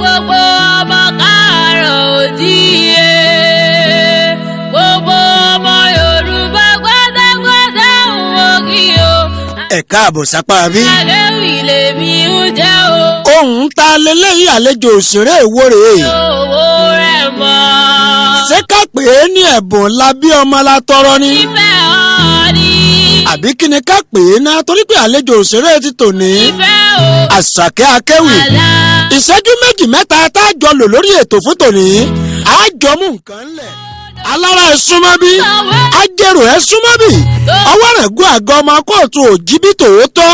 Gbogbo ọmọ káàárọ̀ oòjíire, gbogbo ọmọ Yorùbá pátápátá ń wò kí o. Ẹ káàbọ̀ sápá bí. Akéwì lèmi ń jẹ́ o. Ohun ta leléyìí, àlejò òṣèré ìwúre. Owó rẹ̀ mọ́. Ṣé ká pè é ní ẹ̀bùn la bí ọmọ la tọrọ ni? Ìfẹ́ ọ̀ọ́ni. Àbí kí ni ká pè é ná, torí pé àlejò òṣèré ti tòní? Ìfẹ́ o. Àṣàkẹ́ Akéwì. Àlá. Ìṣẹ́jú 2 mẹ́ta tá a jọ lò lórí ètò fún tòní, á jọ mú nǹkan lẹ̀. Alára, ẹ súnmọ́ bí. Ajérò, ẹ súnmọ́ bí. Ọwọ́ rẹ̀ gún àgọ́ ọmọ kóòtù òjìbí tòótọ́.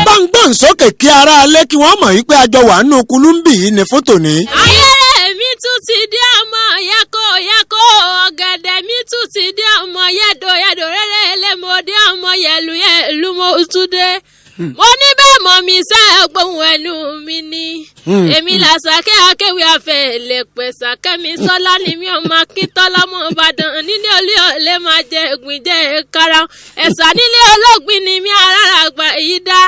Gbọ̀ngbọ̀n sókè kí ara alẹ́ kí wọ́n mọ̀ wípé àjọ wà nínú kulúmbì yìí ni fún tòní. Ayẹyẹ mi tún ti dé, ọmọ yako yako. Ọ̀gẹ̀dẹ̀ mi tún ti dé, ọmọ yẹ̀dọ̀ yẹ̀dọ̀ rẹ́rẹ́ ẹlẹ́mọdé, ọmọ yẹ̀lú yẹ̀lú, mo tún dé. Mo ní bẹ́ẹ̀ mọ̀ mi sẹ́ gbóhùn ẹnu mi ni. Èmi làṣàkẹ́ Akéwì àfẹ́ pẹ̀sàkẹ́mi sọ́lá ni mi, ọmọ Akíntọ́lá mọ́ Ìbàdàn nílé olú máa jẹ ẹ̀gbìn jẹ́ kára ẹ̀sà nílé olóògbìn ni mi, arára àgbà yìí dá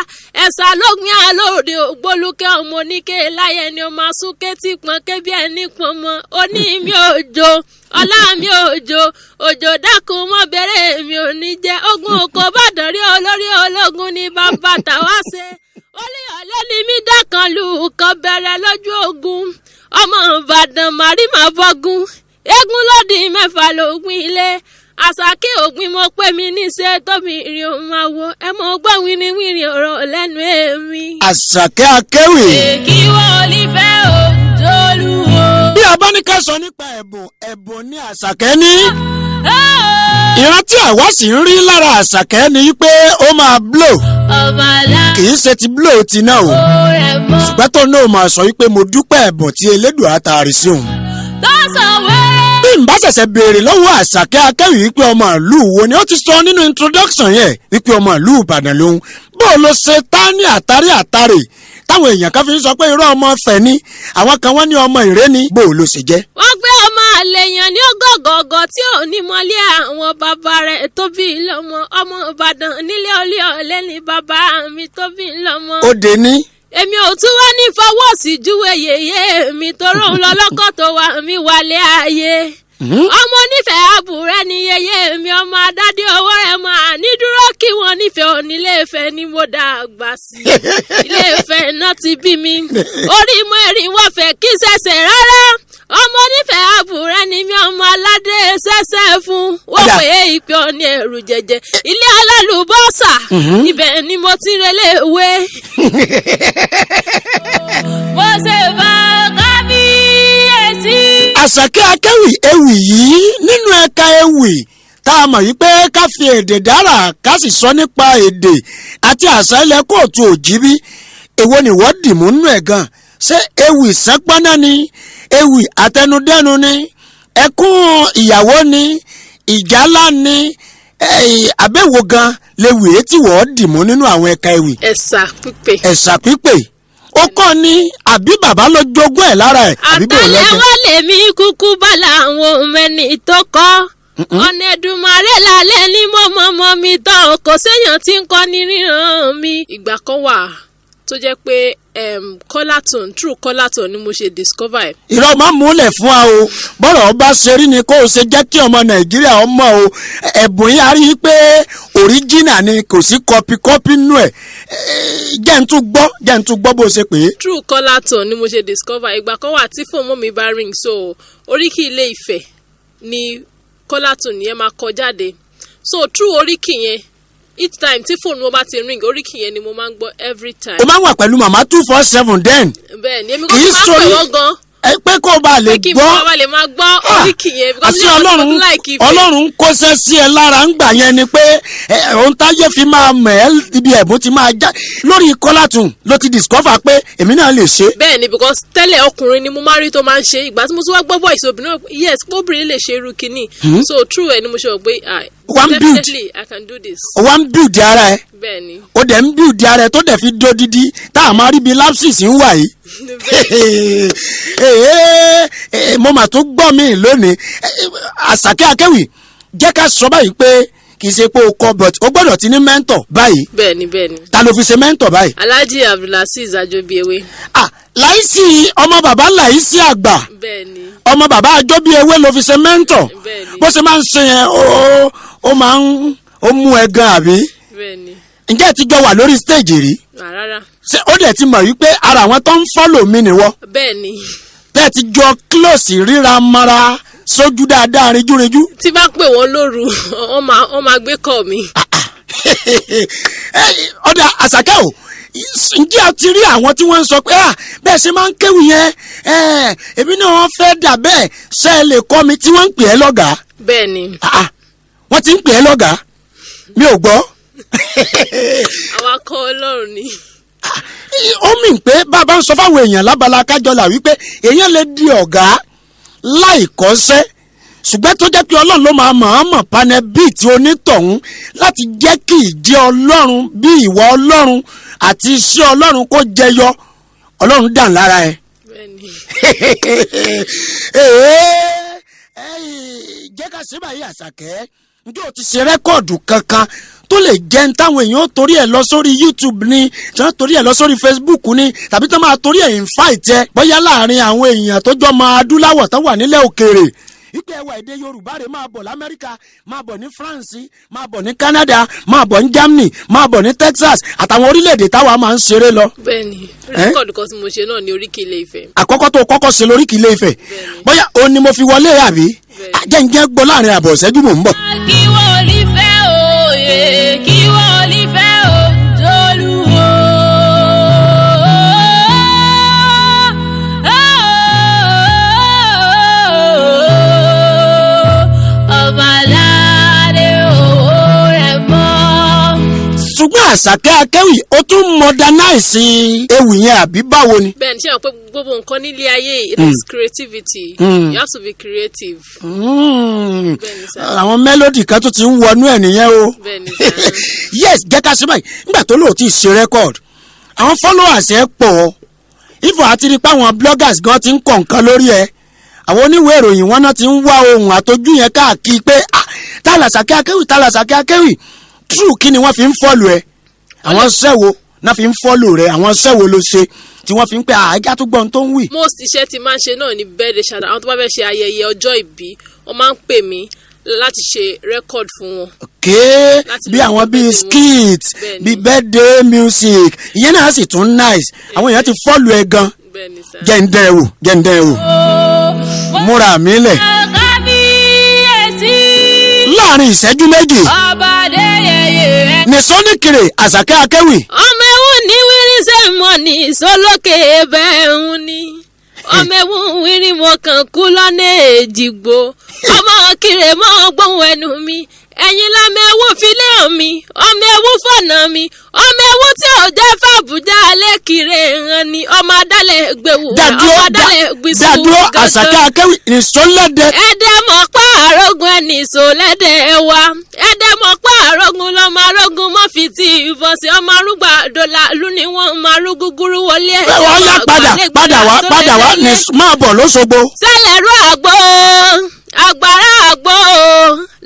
ẹ̀sà lógbìn alóòde ògbólúkẹ́, ọmọ oníke láyé ni ọmọ asúnké tí pọn kébí ẹni pọn mọ́ oní mi òjò ọlá mi, òjò òjò dákun mọ́ bẹ̀rẹ̀ mi ò ní jẹ́ ogun oko bàdàn rí olórí ológun ní bàbá tàwa ṣe olùyọ̀lé ni mí dákan lù kan bẹ̀rẹ̀ lójú ogun, ọmọ Ìbàdàn màrímà bọ́gun eégún lòdì mẹ́fà lóògùn ilé àṣàkí ògbìn mo pé mi níṣẹ́ tóbi ìrìn òun máa wo ẹ mọ gbọ́ wíníwíní ọ̀rọ̀ lẹ́nu èmi. Àṣàkẹ́ Akéwì. Èkì wọ́n olífẹ́ òjòlúwo. Bí a bá ní ká sọ nípa ẹ̀bùn, ẹ̀bùn ní Àṣàkẹ́ ní. Ìran tí àwa sì ń rí lára Àṣàkẹ́ ni pé ó máa blow. Ọmọ àlá. Kì í ṣe ti blow ti náà o. Rẹ̀ mọ́. Ṣùgbọ́n tó náà máa sọ wípé mo dúpẹ́ ẹ̀bùn tí Elédùà taari sí òun. Tó sọ wẹ́rẹ́. Bí n bá ṣẹ̀ṣẹ̀ béèrè lọ́wọ́ Àṣàkẹ́ Akéwì wípé ọmọ ìlú wo ni, ó ti sọ nínú introduction yẹn wípé ọmọ ìlú Ìbàdàn lòun. Bó o lọ ṣe tá ní àtàrí àtàrí táwọn èèyàn kan fi ń sọ pé irọ́, ọmọ Ifẹ̀ ni, àwọn kan wọ́n ní ọmọ Ìré ni, bó o lọ ṣe jẹ́? Wọ́n gbé ọmọ àlèyàn ní ọgọ́gọ́gọ́ tí ò ní mọ́lé àwọn bàbá rẹ̀ tó bí lọ́mọ. Ọmọ Ìbàdàn nílé olú ní bàbá mi tó bí lọ́mọ. Ó dé ní. Èmi ò tún wá ní fọwọ́ sí júwe yèyé mi toró ń lọ lọ́kọ̀ tó wà mí wálé ayé. Ọmọ onífẹ̀ẹ́ àbúrẹ́ ni yèyé mi, ọmọ adádé owó rẹ̀ máa ní dúró kí wọ́n nífẹ̀ẹ́ oníléèfẹ́ ni mo dàgbà sí. Iléèfẹ́ náà ti bí mi, orí mo erin wọ́n fẹ́ kí ṣẹ̀ṣẹ̀ rárá. Ọmọ onífẹ̀ẹ́ àbúrẹ́ ni mi, ọmọ aládé ṣẹ̀ṣẹ̀ fún wọ́n Ọ̀dà. pè é ìpè ọ̀ní ẹ̀rù jẹjẹ ilé alálùbọ́sà, ibẹ̀ ni mo ti relé ìwé. Mo ṣe bá kábíyèsí. Àṣàkẹ́ Akéwì, ewì yìí nínú ẹ̀ka ewì tá a mọ̀ wípé ká fi èdè dára, ká sì sọ nípa èdè àti àṣà ilẹ̀ kóòtù òjìbí, èwo ni wọ́n dì mú nínú ẹ̀ gan? Ṣé ewì sẹ́pọ́nà ni, ewì àtẹnudẹ́nu ni, ẹkún ìyàwó ni, ìjálá ni, àbẹ̀wò gan lewì etí wọ́n dì mú nínú àwọn ẹ̀ka ewì? Ẹ̀sà pípé. Ẹ̀sà pípé, ó kọ́ ni àbí bàbá ló jogún ẹ̀ lára ẹ̀, àbí bò lọ́jọ́? Àtàlẹ́wọ́ lèmi kúkú bá làwọn mẹ́ni tó kọ́ ọ̀nà Èdùmàrè lálẹ́ ní mọ́mọ́mọ́ mi tán, kò séèyàn tí ń kọ́ ní ríran mi. Ìgbà kan wà tó jẹ́ pé caller tone, through caller tone ni mo ṣe discover ẹ̀. Irọ́ máa múlẹ̀ fún wa o. Bọ́rọ̀ ọba ṣe rí ni kó o ṣe jẹ́ kí ọmọ Nàìjíríà ọmọ o. Ẹ̀bùn yìí, a rí i pé original ni, kò sí copy nù ẹ̀. Jẹ́ n tún gbọ́ bó ṣe pè é. Through caller tone ni mo ṣe discover. Ìgbà kan wà tí fóònù mọ́ mi bá ring, so oríkì Ilé Ifẹ̀ ni caller tone yẹn máa kọ jáde. So through oríkì yẹn, each time tí fóònù wọn bá ti ring, oríkì yẹn ni mo máa ń gbọ́ every time. O máa ń wà pẹ̀lú màmá 247 then? Bẹ́ẹ̀ ni, èmi kò Kì í máa ń pè wọ́n gan. Ẹ pé kó o bá lè Pé kí n gbọ́. bá lè máa gbọ́ oríkì yẹn because Àti ní ọdún Ọlọ́run tó like Ifẹ̀. Ọlọ́run kóṣẹ́ sí ẹ lára ń gbà yẹn ni pé ohun táyé fi máa mọ̀ ẹ́, ibi ẹ̀bùn ti máa já lórí caller tone ló ti discover pé èmi náà lè ṣe. Bẹ́ẹ̀ ni, because tẹ́lẹ̀ ọkùnrin ni mo máa rí tó máa ń ṣe. Ìgbà tí mo tún wá gbọ́ voice obìnrin náà, yes, obìnrin lè ṣe irú kinní. So through ẹ ni mo ṣe rò pé, ah, One build. definitely I can do this. O wá ń build ara ẹ. Bẹ́ẹ̀ ni. Ó dẹ̀ ń build ara ẹ tó dẹ̀ fi dódidi tá a máa rí bí lapses ń wà yìí. Mo mà tún gbọ́ mi lónìí. Àṣàkẹ́ Akéwì, jẹ́ ká sọ báyìí pé kì í ṣe pé o kọ, but o gbọ́dọ̀ ti ní mentor báyìí. Bẹ́ẹ̀ ni, bẹ́ẹ̀ ni. Ta ló fi ṣe mentor báyìí? Alhaji Abdulaziz Ajobiewe. Ah, Láìsí ọmọ bàbá, Láìsí àgbà. Bẹ́ẹ̀ ni. Ọmọ bàbá àjọ bíi ewé ló fi ṣe mentor. Bẹ́ẹ̀ ni. Bó ṣe máa ń ṣe yẹn, ó máa ń ó mú ẹ gan, àbí? Bẹ́ẹ̀ ni. Ǹjẹ́ ẹ ti jọ wà lórí stage rí? Rárá. Ṣé ó dẹ̀ ti mọ̀ wípé ara àwọn tó ń follow mi nìwọ? Bẹ́ẹ̀ ni. Tẹ́ ẹ ti jọ close, ríra mara sójú dáadáa, rinjúrinjú? Tí bá pè wọ́n lóru, wọ́n máa gbé call mi. Ọ̀dà Àṣàkẹ́ o, ǹjẹ́ a ti rí àwọn tí wọ́n ń sọ pé, ah, bẹ́ẹ̀ ṣe máa ń kéwì yẹn, èmi náà wọ́n fẹ́ dà bẹ́ẹ̀, ṣé ẹ lè kọ́ mi, tí wọ́n ń pè é lọ́gàá? Bẹ́ẹ̀ ni. Ah, ah, wọ́n ti ń pè é lọ́gàá, mi ò gbọ́. Àwa kọ́, Ọlọ́run ni. Ó mì pé bàbá ń sọ fáwọn èèyàn lábala kájọlà wípé èèyàn lè di ọ̀gá láì kọ́ṣẹ́, ṣùgbọ́n tó jẹ́ pé Ọlọ́run ló máa mọ̀ọ́mọ̀ panẹ́ bíi ti onítọ̀hún láti jẹ́ kí ìjẹ́ Ọlọ́run bí ìwà Ọlọ́run àti iṣẹ́ Ọlọ́run kó jẹyọ. Ọlọ́run dàn lára ẹ. Bẹ́ẹ̀ ni. Jẹ́ ká ṣe báyìí. Àṣàkẹ́, njẹ́ o ti ṣe record kankan tó lè jẹ́ ń táwọn èèyàn ó torí ẹ̀ lọ sórí YouTube ni, tí wọ́n torí ẹ̀ lọ sórí Facebook ni, tàbí tó máa torí ẹ̀ invite ẹ, bóyá láàrin àwọn èèyàn tó jọ ọmọ adúláwọ̀ tó wà nílẹ̀ òkèèrè, ìpè ẹwà èdè Yorùbá rẹ̀, máa bọ̀ lamẹ́ríkà, máa bọ̀ ní France, máa bọ̀ ní Canada, máa bọ̀ ní Germany, máa bọ̀ ní Texas àtàwọn orílẹ̀-èdè táwa máa ń ṣeré lọ? Bẹ́ẹ̀ ni, record kan tí mo ṣe náà ní Oríkì Ilé Ifẹ̀. Àkọ́kọ́ tó kọ́kọ́ ṣe lóríkì Ilé Ifẹ̀, bóyá òun ni mo fi wọlé, àbí? Bẹ́ẹ̀ni. Jẹ́ ń jẹ́ gbọ́ láàrin àbọ̀ ìṣẹ́jú, mò ń bọ̀. Kí wọ́n lè fẹ́ òye, kí wọ́n lè fẹ́ òjòlúwo. Ọba aládé owó rẹ̀ mọ́. Ṣùgbọ́n Àṣàkẹ́ Akẹ́wì, ó tún modernize ewì yẹn, àbí báwo ni? Bẹ́ẹ̀ ni, ṣé wọn pé gbogbo nǹkan nílé ayé, it is creativity. You have to be creative. Bẹ́ẹ̀ ni sir. Àwọn melody kan tó ti ń wọnú ẹ̀ nìyẹn o. Bẹ́ẹ̀ ni sir. Yes, jẹ́ ká ṣe báyìí. Nígbà tó lóò tí ì ṣe record, àwọn followers ẹ̀ pọ̀ ifo, àti rí pé àwọn bloggers gan ti ń kọ̀ nǹkan lórí ẹ̀, àwọn oníwèé ìròyìn wọn náà ti ń wá ohun àtọ́jú yẹn káàkiri pé, ah, tá l'Àṣàkẹ́ Akéwì, tá l'Àṣàkẹ́ Akéwì true. Kí ni wọ́n fi ń follow ẹ? Àwọn sẹ́wo náà fi ń follow rẹ? Àwọn sẹ́wo ló ṣe tí wọ́n fi ń pẹ́ àájá tó gbọ́n tó ń wì? Most iṣẹ́ tí máa ń ṣe náà ní birthday shout out. Àwọn tó bá fẹ́ ṣe ayẹyẹ ọjọ́ ìbí, wọ́n máa ń pè mí láti ṣe record fún wọn. Ké Láti bí lè àwọn bíi birthday wọn. skit? Bẹ́ẹ̀ni. Bíi birthday music, ìyẹn náà sì tún nice. Àwọn èèyàn ti follow ẹ gan. Bẹ́ẹ̀ ni sir. Jẹ́ ń dẹ́ ẹ wò, jẹ́ ń dẹ́ ẹ wò, múra mi lẹ̀. Kábíyèsí. Láàrin ìṣẹ́jú 2. Ọba Adéyẹyẹ rẹ. Nìṣó ní kiri, Àṣàkẹ́ Akéwì. Ọmọ ewu ní wírí ṣe mọ̀ ní sólókè bẹ́ẹ̀ ń ní. Ọmọ ewu wírí mo kàn kú lọ́nà èjìgbò. Ọmọ kiri mọ́ gbóhùn ẹnu mi. Ẹ̀yin lọ́mọ ewu filé hàn mi. Ọmọ ewu fọ̀nà mi. Ọmọ ewu tí ò jẹ́ fàbùjá lẹ́kìrè hàn ni. Ọmọ adálẹ̀ gbèwò. Dàdúró. Ọmọ adálẹ̀ gbèsù. Dàdúró, Àṣàkẹ́ Akéwì, nìṣó lẹ́dẹ̀. Ẹ̀dẹ̀ mọ̀ pa àrògùn ẹni ìsòlẹ́dẹ̀ wa. Ẹ̀dẹ̀ mọ̀ pa àrògùn lọ́mọ àrògùn mọ́ fi ti ìbọn sí ọmọ arúgbà dọ́là lónìí, wọ́n máa rú gúgúrú wọlé ẹ̀. Wọ́n yá, padà, padà wá, padà wá, ní máa bọ̀ lóṣogbo. Sẹ́lẹ̀rú àgbo, àgbàrá àgbo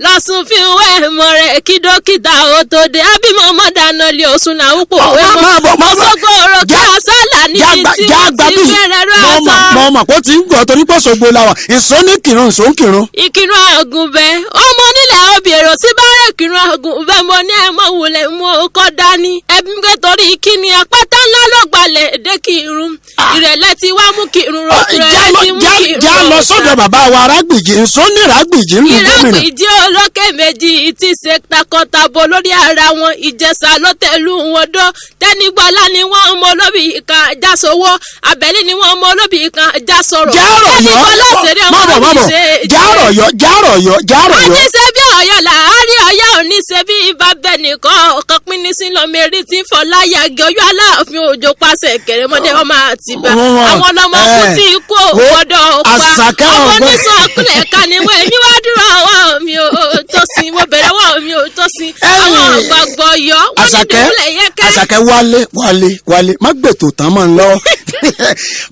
lọ́sùn fi wẹ́ mọ́ rẹ̀ kí dókítà ó tó dé, abímọ mọ́dáná lé oṣù náà ń pò wé mọ́. Máa bọ̀, máa bọ̀. Òṣogbo òròkè àsálà níbi tí wọ́n ti fẹ́rẹ̀ rú mọ̀ àṣà. Mọ̀ mọ̀ kó ti ń gbọ́ torí pé Òṣogbo la wà. Ìṣó ní kírun, ìṣó ń kírun. Ìkírun àgùnbẹ, ọmọ onílẹ̀ obì èrò tí bá rẹ̀ kírun àgùnbẹ, mo ní ẹ mọ̀ wulẹ̀ mú ọkọ̀ dání ẹbí pé torí kíni apáta ńlá ló gbalẹ̀ dé kírun, ìrẹ̀lẹ̀ tí wàá mú kírun rò, ìrẹ̀lẹ̀ tí mú kírun Já lọ rò. Sọ́dọ̀ bàbá wa Arágbìjì, ìṣó ní Ìrágbìjì ń lu gómìnà. Ìrágbìjí olókè méjì tí ṣe takọtabo lórí ara wọn, Ìjẹsà ló tẹ̀lú wọn dó tẹnigbọ́lá ni wọ́n mọ olóbì kan jásowó abẹ́lé ni wọ́n mọ olóbì kan jásọ̀rọ̀. Járọ̀ yọ. Tẹnigbọ́lá ṣeré Má bọ̀, má ọmọ bọ̀. ṣe. Járọ̀ yọ, járọ̀ yọ, járọ̀ yọ. Àjíṣe bí Ọ̀yọ́ làárí, Ọ̀yọ́ òní ṣe bí bàbá nìkan ọ̀kan pín ní sí lọ́mọ eré tí ń fọlá yagi Ọ̀yọ́ aláàfin òjò pàṣẹ kẹrẹmọdé ọmọ Àtìbà, àwọn ọlọmọ kú tí ikú ò gbọ́dọ̀ pa. Àṣàkẹ́ ọmọ ọ̀gbọ́n. oníṣàn ọkùnrin ẹ̀ka ni wọ́n. Èmi wá dúró, ọwọ́ mi ò tó sí, mo bẹ̀rẹ̀ ọwọ́ mi ò tó sí. Àwọn àgbàgbọ́ yọ wọ́n ní Àṣàkẹ́. dùbúlẹ̀ yẹ́kẹ́. Àṣàkẹ́, wálé, wálé, wálé, má gbètò tán mọ́ ń lọ.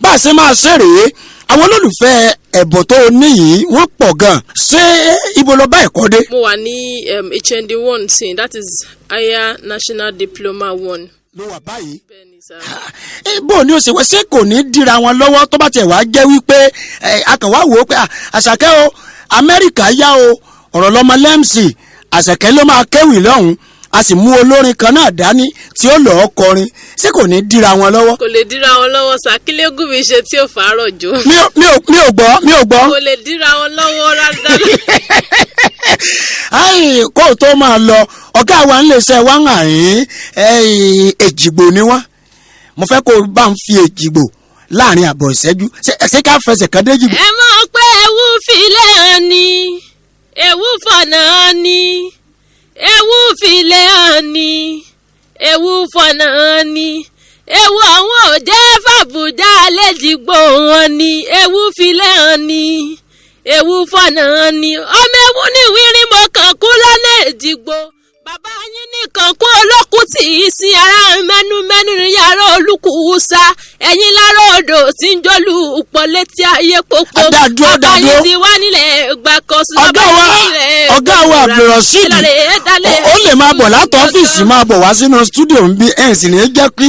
Bá a ṣe máa ṣe rèé, àwọn olólùfẹ́ ẹ̀bùn tó o ní yìí wọ́n pọ̀ gan. Ṣé ibo lọ bá ẹ̀kọ́ dé? Mo wà ní HND 1 sin, that is Higher National Diploma 1. Ló wà báyìí? Bẹ́ẹ̀ni. Sir. Bó ni ó ṣe wẹ́, ṣé kò ní dira wọn lọ́wọ́ tó bá tiẹ̀ wá jẹ́ wípé a kàn wá wò ó pé, ah, Àṣàkẹ́ o, Amẹ́ríkà yá o, ọ̀rọ̀ lọ́mọ lẹ́msì, Àṣàkẹ́ ló máa kéwì lọ́hùn, a sì mú olórin kan náà dání tí ó lọ́ọ́ kọrin, ṣé kò ní dira wọn lọ́wọ́? Kò lè dira wọn lọ́wọ́ sir. Kílégùn mi ṣe tí ò fàárọ̀ jò. Mi ò gbọ́, mi ò gbọ́. Kò lè dira wọn lọ́wọ́ rárá. Ayi, kó o tó máa lọ, ọ̀gá wa ń lè ṣe wá ń hàn yín, Èjìgbò ni wọ́n. Mo fẹ́ kó o bá ń fi Èjìgbò láàrin àbọ̀ ìṣẹ́jú. Ṣé ká fẹsẹ̀ kan déjìgbò? Ẹ mọ̀ pé ewu filẹ̀ hàn ni, ewu fọ̀nà hàn ni, ewu filẹ̀ hàn ni, ewu fọ̀nà hàn ni, ewu àwọn ò jẹ́ fàbùjá lẹ́jìgbò wọn ni, ewu filẹ̀ hàn ni, ewu fọ̀nà hàn ni, ọmọ ewu ní wírí mo kàn kú lọ́nà Èjìgbò, bàbá yín nìkan kú olókùn tí í sin ara mẹ́nu ní yàrá olùkùsà ẹ̀yìn lára odò tí ń jọlù pọ̀ létí ayé pópó. Dá dúró, Bàbá dá yín dúró. ti wá nílẹ̀ gbàkọ́sí. Ọ̀gá wa Abdulrasheed, ó lè máa bọ̀ látọ̀ ọ́fíìsì, máa bọ̀ wá sínú studio ń bí ẹ̀ sì ní jẹ́ kí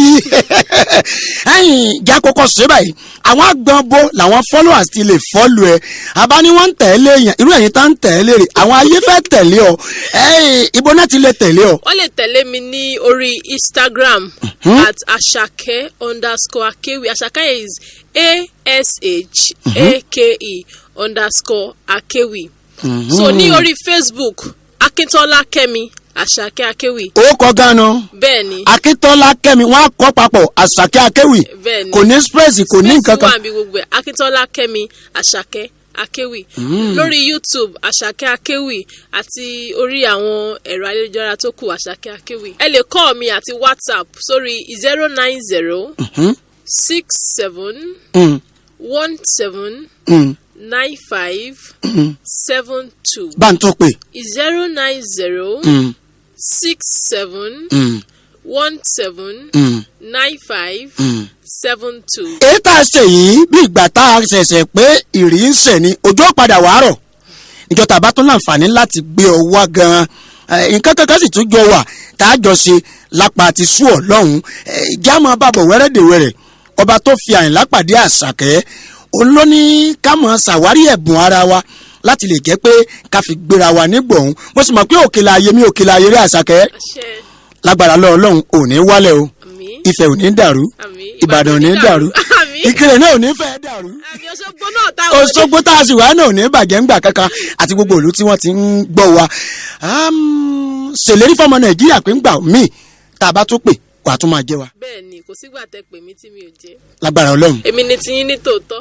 ẹ̀yìn já kọ́kọ́ ṣe báyìí. Àwọn agbọ̀nbo làwọn followers ti lè follow ẹ̀, àbá ni wọ́n ń tẹ̀lé èèyàn, irú ẹ̀yin tá ń tẹ̀lé rè, àwọn ayé fẹ́ tẹ̀lé ọ, ẹ̀yìn ibo náà ti lè tẹ̀lé ọ? Wọ́n lè tẹ̀lé mi ní orí Instagram @Asake_Akewi. Asake is ASHAKE_Akewi. So ní orí Facebook, Akíntọ́lá Kẹ́mi Àṣàkẹ́ Akéwì. Ó kọ ganu. Bẹ́ẹ̀ ni. Akíntọ́lá Kẹ́mi, wọ́n á kọ́ papọ̀, Àṣàkẹ́ Akéwì. Bẹ́ẹ̀ ni. Kò ní space, kò ní nǹkan kan. Space wà bí gbogbo ẹ̀. Akíntọ́lá Kẹ́mi Àṣàkẹ́ Akéwì lórí YouTube, Àṣàkẹ́ Akéwì, àti orí àwọn ẹ̀rọ ayélujára tó kù, Àṣàkẹ́ Akéwì. Ẹ lè call mi àti WhatsApp sórí 090 67 17 95 72. Bá ń tún pè. 090 67 17 95 72. Èyí tá a ṣe yìí, bí ìgbà tá a ṣẹ̀ṣẹ̀ pé ìrì ń ṣẹ̀ ni, ojú ọ̀padà wàá rọ̀ níjọ́ tá a bá tún láǹfààní láti gbé ọ wá gan-an. Nǹkan kankan sì tún jọ wà tá a jọ ṣe lápá àti sú ọ lọ́hùn-ún jámọ́ bàbọ̀ wẹ́rẹ́dẹ̀wẹ́rẹ́. Ọba tó fi Àyìnlá pàdé Àṣàkẹ́, òun ló ní ká mọ̀ ṣàwárí ẹ̀bùn ara wa láti lè jẹ́ pé ká fi gbéra wa nígbọ̀hún. Mo sì mọ̀ pé òkèlè ayé mi, òkèlè ayé rí Àṣàkẹ́. Àṣẹ. Lágbára lọ́wọ́ Ọlọ́run, ò ní wálẹ̀ o. Àmín. Ifẹ̀ ò ní dàrú. Àmín. Ìbàdàn ò ní dàrú. Àmín. Ìkirè náà ò ní fẹ́ dàrú. Àmín. Òṣogbo náà táwọn. Òṣogbo tá a sì wá náà ò ní bàjẹ́ ńgbà kankan, àti gbogbo ìlú tí wọ́n ti ń gbọ́ wa. Ṣèlérí fọmọ Nàìjíríà pé ńgbà míì tá a bá tún pè, wà á tún máa jẹ́ wa. Bẹ́ẹ̀ ni, kò sígbà tẹ́ pè mí tí mi ò jẹ́. Lágbára Ọlọ́run. Èmi ni tiyín ní tòótọ́.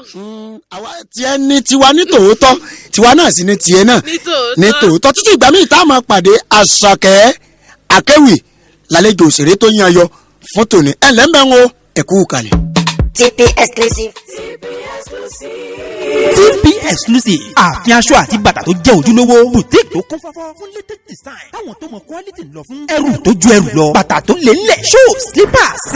Àwa tiẹ̀ ní tiwa ní tòótọ́, tiwa náà sì ní tiẹ̀ náà Ní tòótọ́. ní tòótọ́. Títí ìgbà míì tá a máa pàdé, Àṣàkẹ́ Akéwì lálejò òṣèré tó yan yọ fún tòní. Ẹ̀ lẹ́mẹ̀ẹ́ ń o, ẹ̀kú kalẹ̀. TP Exclusive. TP Exclusive, ààfin aṣọ àti bàtà tó jẹ́ ojúlówó, boutique tó kún fọ́fọ́ fún latest design táwọn tó mọ quality ń lọ fún, ẹrù tó ju ẹrù lọ, bàtà tó lé ńlẹ̀, shoes, slippers.